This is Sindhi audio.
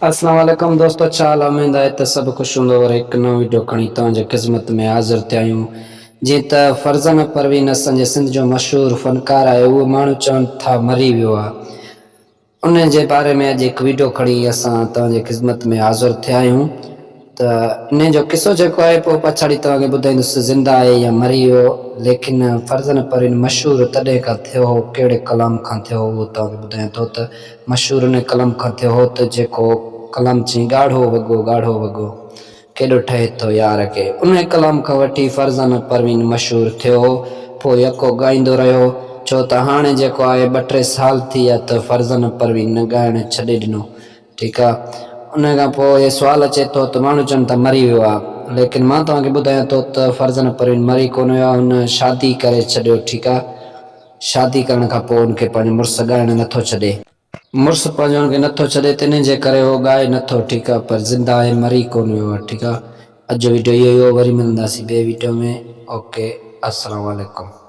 اسلام عليڪم دوستو ڇا حال آ اميد آهي ته سڀ خوش هوندو وري هڪ نئون وڊيو کڻي توهان جي خدمت ۾ حاضر ٿيا آهيون جيئن ته فرزانه پروين اسان جي سنڌ جو مشهور فنڪار آهي اهو ماڻهو چون ٿا مري ويو آ ان جي باري ۾ اڄ هڪ وڊيو کڻي اسان توهان جي خدمت ۾ حاضر ٿيا آهيون ته انهي جو قصو جيڪو آهي پوء پڇاڙي توهان کي ٻڌائيندس زنده آهي يا مري ويو ليڪن فرزانه پروين مشهور تڏهن کان ٿيو هو ڪهڙي ڪلام کان ٿيو هو اهو توهان کي ٻڌايان ٿو ته مشهور انهي قلم کان ٿيو هو ته جيڪو قلم چئين ڳاڙهو وڳو ڳاڙهو وڳو ڪيڏو ٺهي ٿو يار کي. انهي ڪلام کان وٺي فرزانه پروين مشهور ٿيو هو. پوء يڪو ڳائيندو رهيو. ڇو ته هاڻي جيڪو آهي ٻه ٽي سال ٿي ويا ته فرزانه پروين نه ڳائڻ ڇڏي ڏنو. ٺيڪ آ. انهي کان پوء هي سوال اچي ٿو ته ماڻهو چون ٿا مري ويو آ. ليڪن مان توهان کي ٻڌايان ٿو ته فرزانه پروين مري ڪونه ويو آ هن شادي ڪري ڇڏيو ٺيڪ آ. شادي ڪرڻ کان پوء ان کي پنهنجو مڙس ڳائڻ نٿو ڇڏي. مڙس پنهنجو ان کي نٿو ڇڏي تنهن جي ڪري هو ڳائي نٿو ٺيڪ آ پر زنده آهي مري ڪون ويو آ ٺيڪ آ اڄ جو وڊيو اهو ئي هو وري ملنداسين ٻئي وڊيو ۾ اوڪي السلام عليڪم.